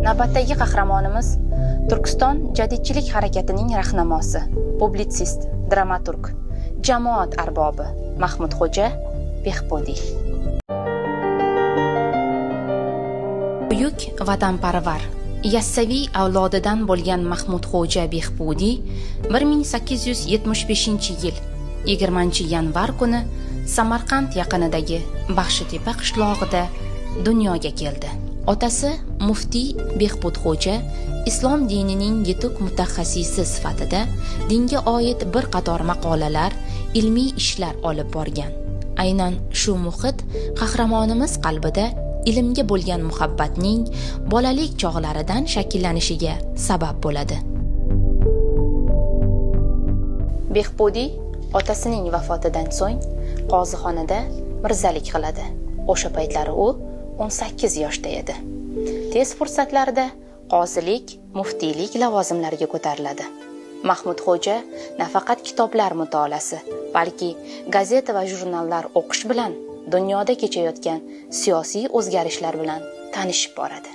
Navbatdagi qahramonimiz Turkiston jadidchilik harakatining rahnamosi, publitsist, dramaturg, jamoat arbobi Mahmudxo'ja Behbudiy. Buyuk vatanparvar, Yassaviy avlodidan bo'lgan Mahmudxo'ja Behbudiy 1875-yil 20-yanvar kuni Samarqand yaqinidagi Baxshitepa qishlog'ida dunyoga keldi. Otasi muftiy Behbudxo'ja islom dinining yetuk mutaxassisi sifatida dinga oid bir qator maqolalar, ilmiy ishlar olib borgan. Aynan shu muhit qahramonimiz qalbida ilmga bo'lgan muhabbatning bolalik chog'laridan shakllanishiga sabab bo'ladi. Behbudiy otasining vafotidan so'ng qozixonada mirzalik qiladi. O'sha paytlari u 18 yoshda edi. Tez fursatlarda qozilik, muftiylik lavozimlariga ko'tariladi. Mahmudxo'ja nafaqat kitoblar mutolaasi, balki gazeta va jurnallar o'qish bilan dunyoda kechayotgan siyosiy o'zgarishlar bilan tanishib boradi.